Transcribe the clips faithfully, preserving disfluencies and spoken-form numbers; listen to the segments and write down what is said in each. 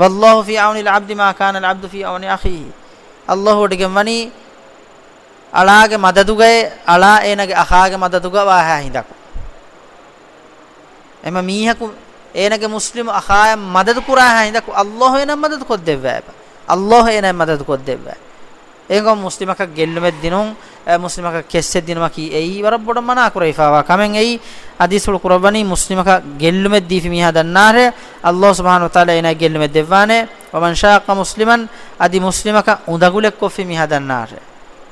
والله في عون العبد ما كان العبد في عون أخيه. ﷲ ވޮޑިގެން ވަނީ އަޅާގެ މަދަދުގައި، އަޅާ އޭނާގެ އަޚާގެ މަދަދުގަ ވާހާ ހިނދަކު. އެމަ މީހަކު އޭނާގެ މުސްލިމު އަޚާޔަށް މަދަދު ކުރާހާ ހިނދަކު ﷲ އޭނާ މަދަދު ކޮށްދެއްވާ އެބަ. ﷲ އޭނާ މަދަދު ކޮށްދެއްވާ. އެހެންކަމުން މުސްލިމަކަށް ގެއްލުމެއް ދިނުން، އެ، މުސްލިމަކަށް ކެއްސެއް ދިނުމަކީ އެއީ ވަރަށް ބޮޑަށް މަނާ ކުރެވިފާވާ ކަމެއް. އެއީ ޙަދީޘްފުޅު ކުރައްވަނީ މުސްލިމަކަށް ގެއްލުމެއް ދީފި މީހާ ދަންނާށޭ، ﷲ ސުބްޙާނަހޫ ވަތަޢާލާ އޭނާ ގެއްލުމެއް ދެއްވާނެ. ومن شاق مسلما، އަދި މުސްލިމަކަށް އުނދަގުލެއް ކޮށްފި މީހާ ދަންނާށޭ.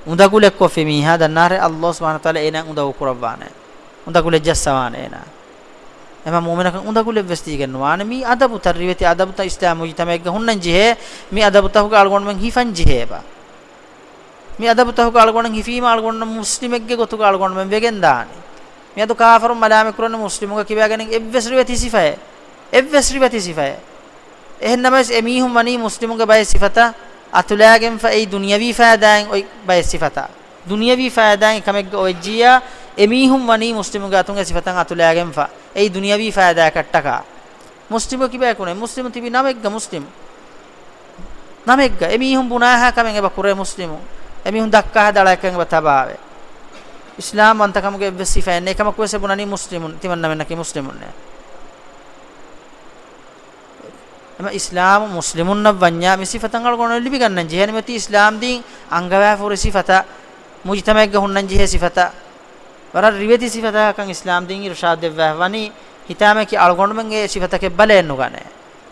އުނދަގުލެއް ކޮށްފި މީހާ ދަންނާށޭ، ﷲ ސުބްޙާނަހޫ ވަތަޢާލާ އޭނާ އުނދަގޫ ކުރައްވާނެ. އުނދަގުލެއް ޖައްސަވާނެ އޭނާ. އެމަ މުއުމިނަކަށް އުނދަގުލެއްވެސް ދީގެން ނުވާނެ. މީ އަދަބުތައް، ރިވެތި އަދަބުތައް އިސްލާމް މުޖުތަމަޢެއްގަ ހުންނަން ޖެހޭ. މި އަދަބުތަކުގަ އަޅުގަނޑުމެން ހިފަން ޖެހޭބާ. މި އަދަބުތަކުގަ އަޅުގަނޑުމެން ހިފީމަ އަޅުގަނޑު މުސްލިމެއްގެ ގޮތުގަ އަޅުގަނޑުމެން ވެގެން ދާނެ. މިއަދު ކާފަރުން މަލާމަތް ކުރަނީ މުސްލިމުގަ ކިބާގެނެއް އެއްވެސް ރިވެތި ސިފައެއް. އެއްވެސް ރިވެތި ސިފައެއް. އެހެން ނަމަވެސް އެ މީހުން ވަނީ މުސްލިމުންގެ ބައެއް ސިފަތައް އަތުލާގެންފަ އެއީ ދުނިޔަވީ ފައިދާއިން އޮތް ބައެއް ސިފަތައް. ދުނިޔަވީ ފައިދާއިން ކަމެއްގަ އޮވެއްޖިއްޔާ، އެ މީހުން ވަނީ މުސްލިމުންގެ އަތުން އެ ސިފަތައް އަތުލާގެންފަ. އެއީ ދުނިޔަވީ ފައިދާއަކަށްޓަކާ. މުސްލިމު ކިބައިކުނެ، މުސްލިމު ތިބި ނަމެއްގަ މުސްލިމު. ނަމެއްގަ އެ މީހުން ބުނާހާ ކަމެއް އެބަ ކުރޭ މުސްލިމު. އެ މީހުން ދައްކާހާ ދަޅައެއްކަން އެބަ ތަބާވޭ. އިސްލާމް ވަންތަކަމުގެ އެއްވެސް ސިފައެއް ނެތް. އެކަމަކުވެސް އެ ބުނަނީ މުސްލިމުން، ތިމަންނަމެންނަކީ މުސްލިމުންނޭ. އެމަ އިސްލާމު މުސްލިމުންނަށް ވަންޏާ މި ސިފަތައް އަޅުގަނޑު ލިބިގަންނަން ޖެހޭނެ. މިއޮތީ އިސްލާމް ދީން އަންގަވާފަ ހުރި ސިފަތައް، މުޖުތަމަޢެއްގަ ހުންނަން ޖެހޭ ސިފަތައް، ވަރަށް ރިވެތި ސިފަތަކަކަށް އިސްލާމް ދީން އިރުޝާދު ދެއްވާފަ ވަނީ. ހިތާމައަކީ އަޅުގަނޑުމެން އެ ސިފަތަކެއް ބަލައެއް ނުގަނޭ.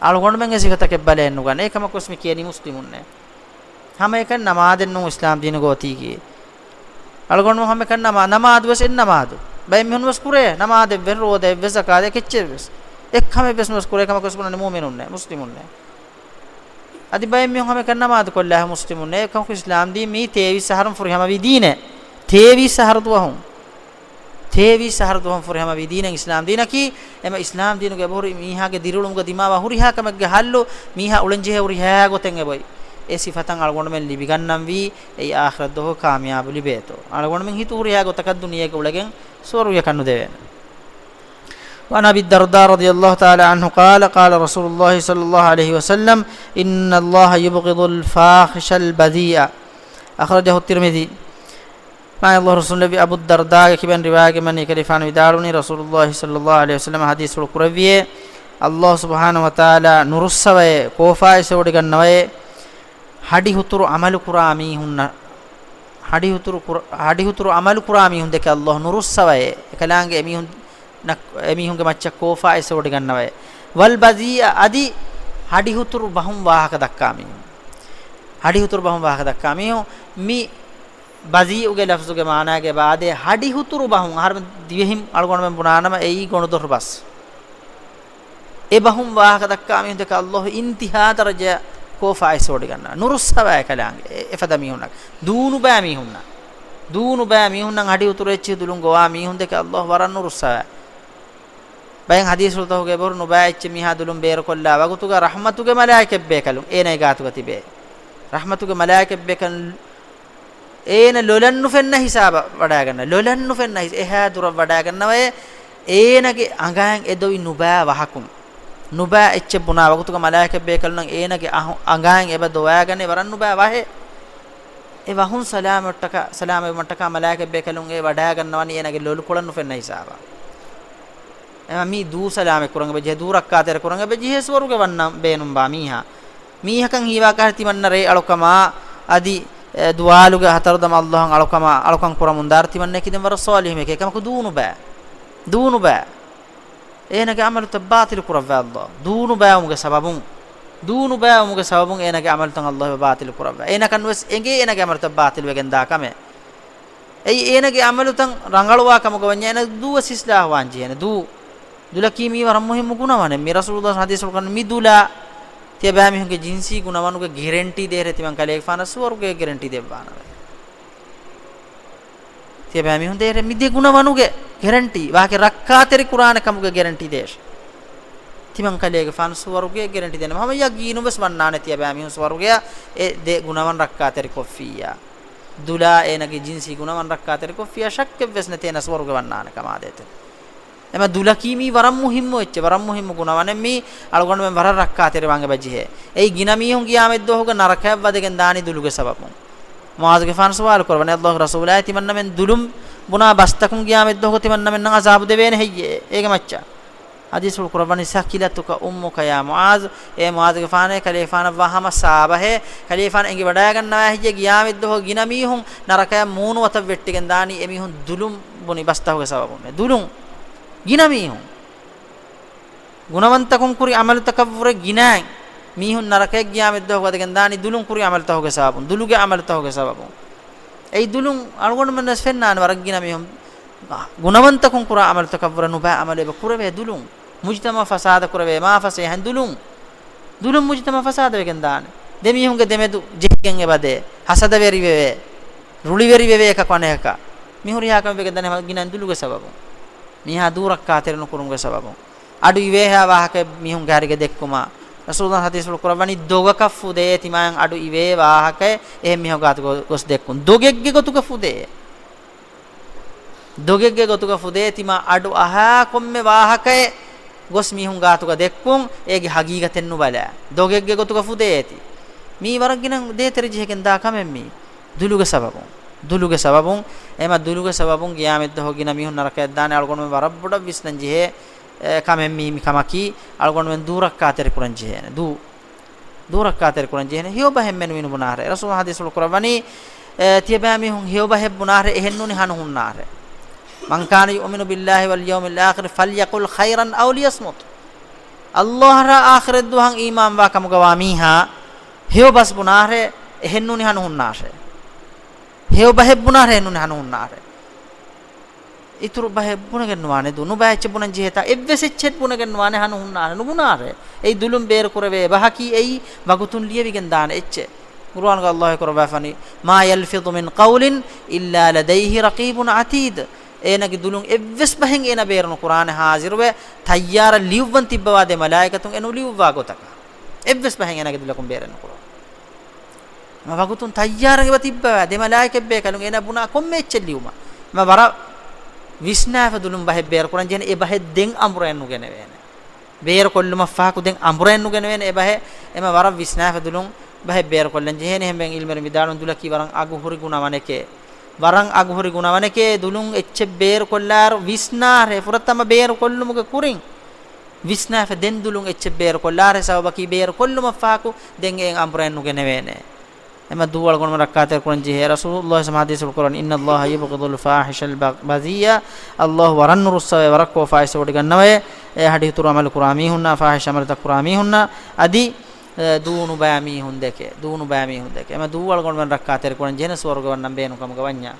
އަޅުގަނޑުމެން އެ ސިފަތަކެއް ބަލައެއް ނުގަނޭ. އެކަމަކުވެސް މި ކިޔަނީ މުސްލިމުންނޭ. ހަމައެކަނި ނަމާދެއް ނޫން އިސްލާމް ދީނުގަ އޮތީކީ. އަޅުގަނޑު ހަމައެކަނި ނަމާ-، ނަމާދުވެސް އެއް ނަމާދު. ބައެއް މީހުން ވެސް ކުރޭ. ނަމާދެއްވެސް، ރޯދައެއްވެސް، ޒަކާތެއް ކެއްޗެއްވެސް. އެއްކަމެއްވެސް ނުވެސް ކުރޭ. ކަމަކުވެސް ބުނަނީ މުއުމިނުންނޭ، މުސްލިމުންނޭ. އަދި ބައެއް މީހުން ހަމައެކަނި ނަމާދު ކޮށްލާ މުސްލިމުންނޭ. އެކަމަކު އިސްލާމް ދީން މީ ތޭވީސް އަހަރުން ފުރިހަމަވީ ދީނެއް. ތޭވީސް އަހަރު ދުވަހުން. ތޭވީސް އަހަރު ދުވަހުން ފުރިހަމަވީ ދީނެއް އިސްލާމް ދީނަކީ. އެމަ އިސްލާމް ދީނުގެ އެބަހުރި މީހާގެ ދިރިއުޅުމުގަ ދިމާވާ ހުރިހާ ކަމެއްގެ ހައްލު މީހާ އުޅެންޖެހޭ ހުރިހާ ގޮތެއް އެބައޮތް. އެ ސިފަތައް އަޅުގަނޑުމެން ލިބިގަންނަންވީ އެއީ އާޚިރަތް ދުވަހު ކާމިޔާބު ލިބޭތޯ. އަޅުގަނޑުމެން ހިތު ހުރިހާ ގޮތަކަށް ދުނިޔޭގަ އުޅެގެން ސުވަރުގެ ކަން ނުދެވޭނެ. وعن أبي الدرداء رضي الله تعالى عنه قال، قال رسول الله صلى الله عليه وسلم، إن الله يبغض الفاحش البذيء. أخرجه الترمذي. މާތް ﷲ ރުއްސުންލެއްވި އަބޫ ދަރްދާގެ ކިބައިން ރިވާޔަތްވެގެން ވަނީ، ކަލޭގެފާނު ވިދާޅުވަނީ، ރަސޫލުﷲ ޞައްލަﷲ ޢަލައިހި ވަސައްލަމަ ޙަދީޘްފުޅު ކުރެއްވިއޭ، ﷲ ސުބްޙާނަހޫ ވަތަޢާލާ ނުރުއްސަވައޭ، ކޯފާއިސްވޮޑިގަންނަވައޭ، ހަޑިހުތުރު ޢަމަލު ކުރާ މީހުންނަށް، ހަޑިހުތުރު ކުރ-، ހަޑިހުތުރު ޢަމަލު ކުރާ މީހުން ދެކެ ﷲ ނުރުއްސަވައޭ، އެކަލާނގެ އެމީހުން ނަ-، އެމީހުންގެ މައްޗަށް ކޯފާއިސްވޮޑިގަންނަވައޭ. ވަލް ބަޛީއަ، އަދި ހަޑިހުތުރު ބަހުން ވާހަކަ ދައްކާ މީހުން. ހަޑިހުތުރު ބަހުން ވާހަކަ ދައްކާ މީހުން. މި ބަޛީއުގެ ލަފްޒުގެ މާނާގެ އެބަ އާދޭ، ހަޑިހުތުރު ބަހުން. އަހަރުމެން ދިވެހިން އަޅުގަނޑުމެން ބުނާނަމަ އެއީ ގޮނޑުދޮށު ބަސް. އެ ބަހުން ވާހަކަ ދައްކާ މީހުން ދެކެ ﷲ އިންތިހާ ދަރަޖައަށް ކޯފާއިސްވޮޑިގަންނަވަ. ނުރުއްސަވައޭ އެކަލާނގެ އެ-، އެފަދަ މީހުންނަށް. ދޫނުބައި މީހުންނަށް. ދޫނުބައި މީހުންނަށް ހަޑިހުތުރު އެއްޗިހި ދުލުން ގޮވާ މީހުން ދެކެ ﷲ ވަރަށް ނުރުއްސަވައޭ. ބައެއް ޙަދީޘްފުޅުތަކުގެ އެބަހުރި ނުބައި އެއްޗެއް މީހާ ދުލުން ބޭރުކޮށްލާ ވަގުތުގަ ރަޙްމަތުގެ މަލާއިކަތްބޭކަލުން އޭނައެއް ގާތުގަ ތިބޭ. ރަޙްމަތުގެ މަލާއިކަތްބޭކަލުން އޭނަ ލޮލަށް ނުފެންނަ ހިސާބަށް ވަޑާގަންނަ، ލޮލަށް ނުފެންނަ ހިސް-، އެހާ ދުރަށް ވަޑާގަންނަވައޭ. އޭނަގެ އަނގައިން އެ ދޮވި ނުބައި ވަހަކުން، ނުބައި އެއްޗެއް ބުނާ ވަގުތުގަ މަލާއިކަތްބޭކަލުންނަށް އޭނަގެ އަހު-، އަނގައިން އެބަ ދޮވާގަނެ ވަރަށް ނުބައި ވަހެއް. އެ ވަހުން ސަލާމަތްޓަކާ، ސަލާމަތްވުމަށްޓަކާ މަލާއިކަތްބޭކަލުން އެ ވަޑާގަންނަވަނީ އޭނަގެ ލޮލުކޮޅަށް ނުފެންނަ ހިސާބަށް. އެމަ މީ ދޫ ސަލާމަތް ކުރަން އެބަ ޖެހޭ، ދޫ ރައްކާތެރި ކުރަން އެބަ ޖެހޭ ސުވަރުގެ ވަންނަން ބޭނުންބާ މީހާ. މީހަކަށް ހީވާކަށް ތިމަންނަ ރޭ އަޅުކަމާ، އަދި، އެ، ދުވާލުގެ ހަތަރު ދަމަ ﷲ އަށް އަޅުކަމާ، އަޅުކަން ކުރަމުން ދާރު ތިމަންނަ ކިދެން ވަރަށް ޞާލިޙު މީހެކޭ. ކަމަކު ދޫނުބައި. ދޫނުބައި. އޭނަގެ ޢަމަލުތައް ބާޠިލު ކުރައްވާ ﷲ. ދޫނުބައިވުމުގެ ސަބަބުން، ދޫނުބައިވުމުގެ ސަބަބުން އޭނަގެ ޢަމަލުތައް ﷲ އެބަ ބާޠިލު ކުރައްވާ. އޭނަކަށް ނުވެސް އެނގޭ އޭނަގެ ޢަމަލުތައް ބާޠިލުވެގެން ދާ ކަމެއް. އެއީ އޭނަގެ ޢަމަލުތައް ރަނގަޅުވާ ކަމުގަ ވަންޏާ އޭނަ ދޫވެސް އިޞްލާޙުވާން ޖެހޭނެ. ދޫ، ދުލަކީ މީ ވަރަށް މުހިއްމު ގުނަވަނެއް. މި ރަސޫލުﷲ ޙަދީޘްފުޅު ކަން މި ދުލާ ތިޔަބައިމީހުންގެ ޖިންސީ ގުނަވަނުގެ ގެރެންޓީ ދޭހެރެ ތިމަން ކަލޭގެފާނަށް ސުވަރުގޭ ގެރެންޓީ ދެއްވާނަމޭ. ތިޔަބައިމީހުން ދޭހެރެ މި ދެ ގުނަވަނުގެ ގެރެންޓީ. ވާހަކަ ރައްކާތެރި ކުރާނެ ކަމުގެ ގެރެންޓީ ދޭށޭ. ތިމަން ކަލޭގެފާނު ސުވަރުގޭ ގެރެންޓީ ދޭނަމޭ. ހަމަ ޔަގީނުން ވެސް ވަންނާނެ ތިޔަބައިމީހުން ސުވަރުގެއަށް އެ ދެ ގުނަވަން ރައްކާތެރި ކޮށްފިއްޔާ. ދުލާ އޭނަގެ ޖިންސީ ގުނަވަން ރައްކާތެރި ކޮށްފިއްޔާ ޝައްކެއް ވެސް ނެތޭ އޭނަ ސުވަރުގެ ވަންނާނެ ކަމާ ދޭތެ. އެމަ ދުލަކީ މީ ވަރަށް މުހިއްމު އެއްޗެއް، ވަރަށް މުހިއްމު ގުނަވަނެއް މީ، އަޅުގަނޑުމެން ވަރަށް ރައްކާތެރިވާން އެބަ ޖެހޭ. އެއީ ގިނަ މީހުން ގިޔާމަތްދުވަހުގަ ނަރަކަޔަށް ވަދެގެން ދާނީ ދުލުގެ ސަބަބުން. މުޢާޒުގެފާނު ސުވާލު ކުރައްވަނީ، ﷲގެ ރަސޫލާއޭ، ތިމަންނަމެން ދުލުން ބުނާ ބަސްތަކުން ގިޔާމަތްދުވަހު ތިމަންނަމެންނަށް ޢަޒާބު ދެވޭނެ ހެއްޔޭ؟ އޭގެ މައްޗަށް ޙަދީޘްފުޅު ކުރައްވަނީ، ثقلتك أمك يا معاذ، އޭ މުޢާޒުގެފާނޭ، ކަލޭފާނަށްވާ ހަމަ ސާބަހޭ، ކަލޭފާނު އެނގިވަޑައިގަންނަވާ ހެއްޔޭ ގިޔާމަތްދުވަހު ގިނަ މީހުން ނަރަކަޔަށް މޫނު ވަތަށް ވެއްޓިގެން ދާނީ އެމީހުން ދުލުން ބުނި ބަސްތަކުގެ ސަބަބުން. ދުލުން. ގިނަ މީހުން. ގުނަވަންތަކުން ކުރި ޢަމަލުތަކަށްވުރެ ގިނައިން މީހުން ނަރަކަޔަށް ގިޔާމަތްދުވަހު ވަދެގެން ދާނީ ދުލުން ކުރި ޢަމަލުތަކުގެ ސަބަބުން، ދުލުގެ ޢަމަލުތަކުގެ ސަބަބުން. އެއީ ދުލުން އަޅުގަނޑުމެން ވެސް ފެންނާނެ ވަރަށް ގިނަ މީހުން ގުނަވަންތަކުން ކުރާ ޢަމަލުތަކަށްވުރެ ނުބައި ޢަމަލު އެބަ ކުރެވޭ ދުލުން. މުޖްތަމަޢު ފަސާދަ ކުރެވޭ މާ ފަސޭހައިން ދުލުން. ދުލުން މުޖްތަމަޢު ފަސާދަވެގެން ދާނެ. ދެ މީހުންގެ ދެމެދު ޖެހިގެން އެބަދޭ. ހަސަދަވެރިވެވޭ. ރުޅިވެރިވެވޭ އެކަކު އަނެކަކަށް. މިހުރިހާ ކަމެއް ވެގެން ދާނެ ހަމަ ގިނަ ދުލުގެ ސަބަބުން. މީހާ ދޫ ރައްކާތެރި ނުކުރުމުގެ ސަބަބުން. އަޑު އިވޭހާ ވާހަކައެއް މީހުންގެ ހަރީގަ ދެއްކުމާ. ރަސޫލުﷲ ޙަދީޘްފުޅު ކުރައްވަނީ ދޮގަކަށް ފުދޭ ތިމާއަށް އަޑު އިވޭ ވާހަކައެއް އެހެން މީހަކު ގާތު ގޮ-، ގޮސް ދެއްކުން. ދޮގެއްގެ ގޮތުގަ ފުދޭ. ދޮގެއްގެ ގޮތުގަ ފުދޭ ތިމާ އަޑު އަހާ ކޮންމެ ވާހަކައެއް ގޮސް މީހުން ގާތުގަ ދެއްކުން، އޭގެ ހަގީގަތެއް ނުބަލާ. ދޮގެއްގެ ގޮތުގަ ފުދޭތީ. މީ ވަރަށް ގިނަ ދޭތެރެ ޖެހިގެން ދާ ކަމެއް މީ. ދުލުގެ ސަބަބުން. ދުލުގެ ސަބަބުން. އެމަ ދުލުގެ ސަބަބުން ގިޔާމަތްދުވަހު ގިނަ މީހުން ނަރަކަޔަށް ދާނެ. އަޅުގަނޑުމެން ވަރަށް ބޮޑަށް ވިސްނަން ޖެހޭ، އެ، ކަމެއް މީ، މި ކަމަކީ އަޅުގަނޑުމެން ދޫ ރައްކާތެރި ކުރަން ޖެހޭނެ. ދޫ. ދޫ ރައްކާތެރި ކުރަން ޖެހޭނެ. ހެޔޮ ބަހެއް މެނުވީ ނުބުނާހަރެ. ރަސޫލު ޙަދީޘްފުޅު ކުރައްވަނީ، އެ، ތިޔަބައިމީހުން ހެޔޮ ބަހެއް ބުނާހަރެ، އެހެންނޫނީ ހަނު ހުންނާހަރެ. من كان يؤمن بالله واليوم الآخر فليقل خيرا أو ليصمت. ﷲ ރާ އާޚިރަތްދުވަހަށް އީމާންވާ ކަމުގަވާ މީހާ ހެޔޮ ބަސް ބުނާހަރެ، އެހެންނޫނީ ހަނު ހުންނާށޭ. ހެޔޮ ބަހެއް ބުނާހަރެ، އެހެންނޫނީ ހަނު ހުންނާހަރެ. އިތުރު ބަހެއް ބުނެގެން ނުވާނެ ދޫ. ނުބައި އެއްޗެއް ބުނަން ޖެހޭތާ. އެއްވެސް އެއްޗެއް ބުނެގެން ނުވާނެ ހަނު ހުންނާނެ. ނުބުނާރޭ. އެއީ ދުލުން ބޭރު ކުރެވޭ އެބަހަކީ އެއީ ވަގުތުން ލިޔެވިގެން ދާނެ އެއްޗެއް. ޤުރުއާނުގަ ﷲ ކުރައްވާފަނީ، ما يلفظ من قول إلا لديه رقيب عتيد. އޭނަގެ ދުލުން އެއްވެސް ބަހެއް އޭނަ ބޭރު ނުކުރާނެ ހާޒިރުވެ، ތައްޔާރަށް ލިޔުއްވަން ތިއްބަވާ ދެ މަލާއިކަތުން އެ ނުލިޔުއްވާ ގޮތަކަށް. އެއްވެސް ބަހެއް އޭނަގެ ދުލަކުން ބޭރެއް ނުކުރާ. މަ ވަގުތުން ތައްޔާރަށް އެބަ ތިއްބަވާ، ދެ މަލާއިކަ ބޭކަލުން އޭނަ ބުނާ ކޮންމެ އެއްޗެއް ލިޔުމަށް. މަ ވަރަށް ވިސްނާފަ ދުލުން ބަހެއް ބޭރު ކުރަން ޖެހޭނެ، އެ ބަހެއް ދެން އަނބުރައެއް ނުގެނެވޭނެ. ބޭރު ކޮށްލުމަށް ފަހަކު ދެން އަނބުރައެއް ނުގެނެވޭނެ އެ ބަހެއް. އެމަ ވަރަށް ވިސްނާފަ ދުލުން ބަހެއް ބޭރު ކޮށްލަން ޖެހޭނެ. އެހެންވެ ޢިލްމުވެރިން ވިދާޅުވަނީ ދުލަކީ ވަރަށް އަގުހުރި ގުނަވަނެކޭ. ވަރަށް އަގުހުރި ގުނަވަނެކޭ. ދުލުން އެއްޗެއް ބޭރު ކޮށްލާއިރު ވިސްނާހަރެ، ފުރަތަމަ ބޭރު ކޮށްލުމުގެ ކުރިން ވިސްނާފަ ދެން ދުލުން އެއްޗެއް ބޭރު ކޮށްލާހަރެ. ސަބަބަކީ ބޭރު ކޮށްލުމަށް ފަހަކު ދެން އެއިން އަނބުރައެއް ނުގެނެވޭނެ. އެމަ ދޫ އަޅުގަނޑުމެން ރައްކާތެރި ކުރަން ޖެހޭ. ރަސޫލުﷲ ޙަދީޘްފުޅު ކުރަނީ، إن الله يبغض الفاحش البذيء. ﷲ ވަރަށް ނުރުއްސަވޭ ވަރަށް ކޯ ފާޙިޝް ވޮޑިގަންނަވައޭ. އެ ހަޑި ހުތުރު އަމަލު ކުރާ މީހުންނާ، ފާޙިޝް އަމަލުތައް ކުރާ މީހުންނާ. އަދި، އެ، ދޫ ނުބައި މީހުން ދެކެ، ދޫ ނުބައި މީހުން ދެކެ. އެމަ ދޫ އަޅުގަނޑުމެން ރައްކާތެރި ކުރަން ޖެހޭނެ ސުވަރުގެ ވަންނަން ބޭނުން ކަމުގަ ވަންޏާ.